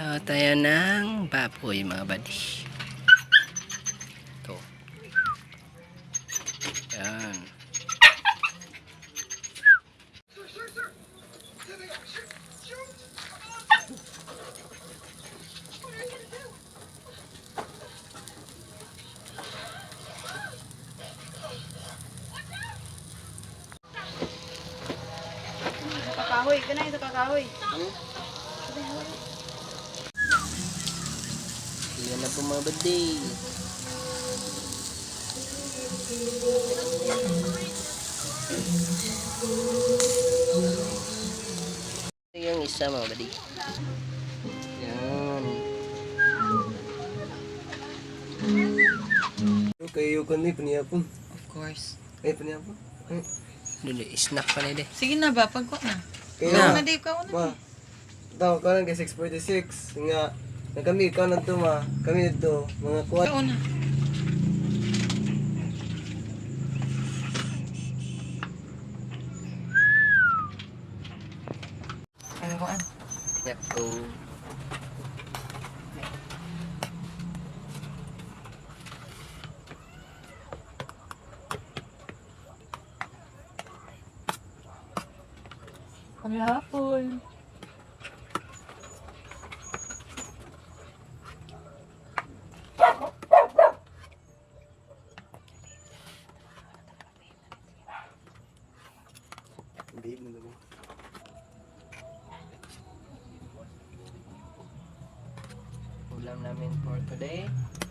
Tayo ng baboy, mga buddy. Ito. Yan. Sa kakahoy. Kanay sa kakahoy. Yan na po, mga buddy. Ito yung isa, mga buddy. Yan. Okay, you can leave niya po. Of course. Ay, pa niya po. Ay, Dili, snack pa na Sige na ba, pagko na. Kaya, Ikaw na, Dave, ka na. ma. Tawag ka lang kay 6:46. Nga, na kami, ikaw na to, ma. Kami dito, mga kuwan. Ikaw na. Ano ko an? Yep. Oh. Kami hapon. Babe, na naman. Ulam namin for today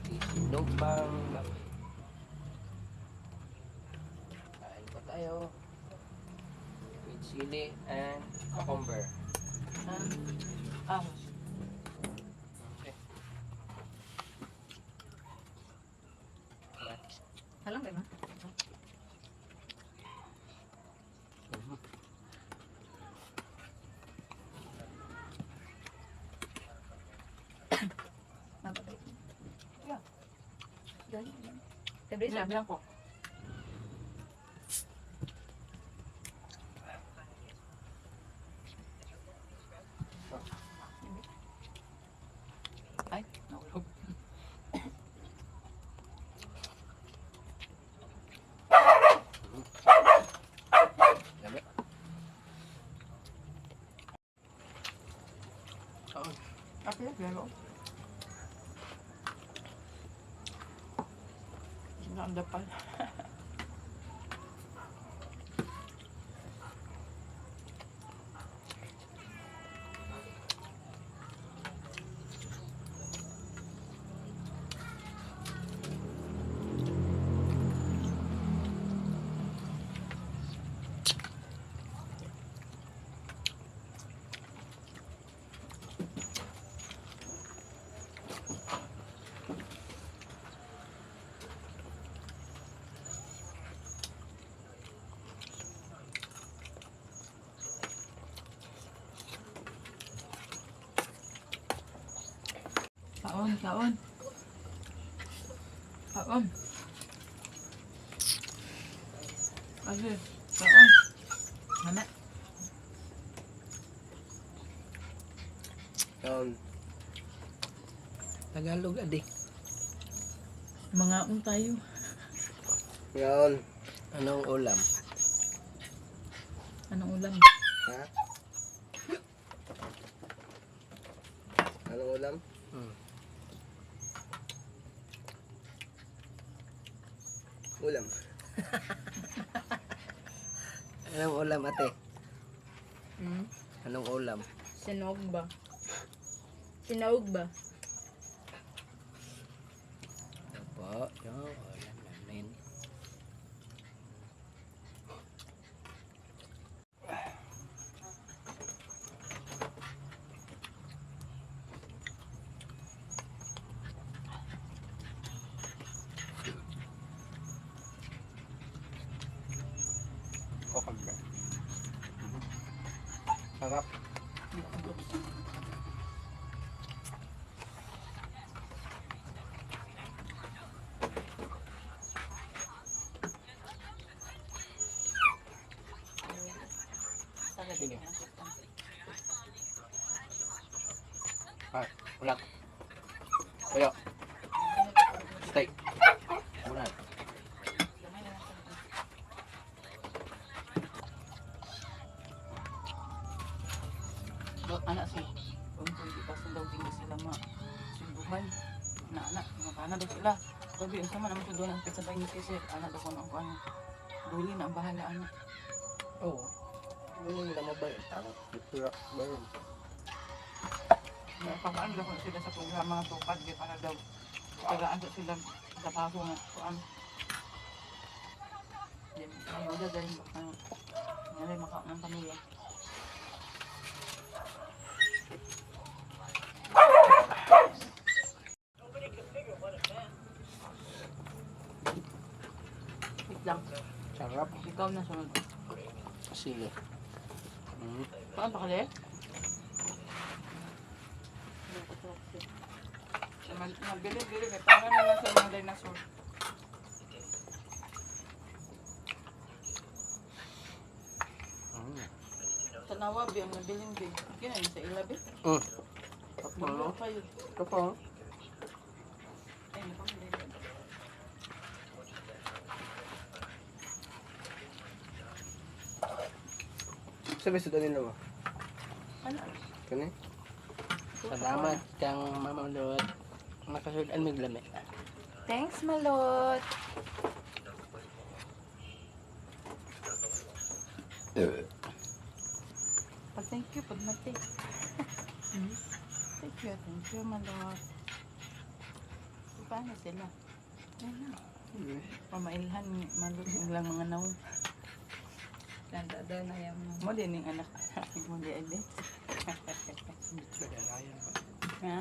is sinubang baboy. Kain po tayo. With chili and cucumber. Ah. Okay. Kamatis. Alam ba ba? Libre sa. ko. Ay, nahulog. Dami. Oo. Apil, pero. Naandapal. Kaon, kaon. Kaon. Kasi, kaon. Mama. Tagalog adi. Mga tayo. Ngaon. Anong ulam? Anong ulam? Ha? Anong ulam? Hmm. Ulam. Anong ulam, ate? Hmm? Anong ulam? Sinog ba? Sinaog ba? Ito po, yung ulam namin. Cucumber. Sarap. Sige. Ah, wala. Kaya. Steak. Wala. Gamay na lang sa Do, anak si Untoy, di pa sa daw tingin sila ma simbuhan. Na anak, makana daw sila. Sabi, unsa man ang sudo ng pizza ba ni sir? Anak daw ko ang duli na ang bahala anak. Oo. Ano yung lama ba yun? Tama. Tura ba yun? Napakaan daw ko sila sa programa nga tukad di para daw tagaan daw sila trabaho nga kuan. Di ayuda dahil baka nalay maka ng pamilya. Wait lang. Sarap. Ikaw na sunod. Sige. Paano pa kali? Mabili-bili. May para na lang sa mga dinosaur. Tanawa, bi, ang nabilin, bi. Kina yun sa ila, bi. Ano kayo? Ito pa. Ay, napamili. Sabi sa danin na ba? Ano? Kani? Salamat kang Mama Lot. Nakasudan mig lami. Thanks, Malot. Pag thank you, pag mati. Thank you, Malot. Paano sila? Ayun na. Pamailhan, Malot, ang lang mga naong. Lanta daw na yung Mo din yung anak. Mo di ay di. Ha?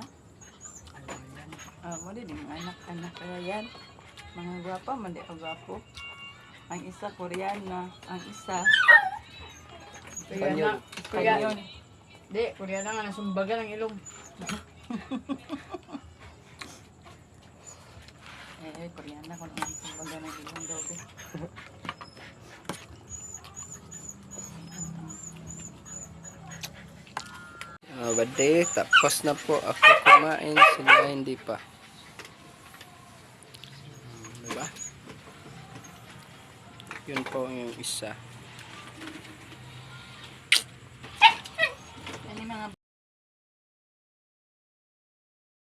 Ah, mo din yung anak anak yan. Mga gwapa, man di ako gwapo. Ang isa Koreana, ang isa Koreana. Koreana. Kanyon. Di, Koreana nga nasumbagan ang ilong. Eh, eh, Koreana kung ang sumbaga ng ilong daw. Be. Bade, tapos na po ako kumain, sila hindi pa. Diba? Yun po yung isa.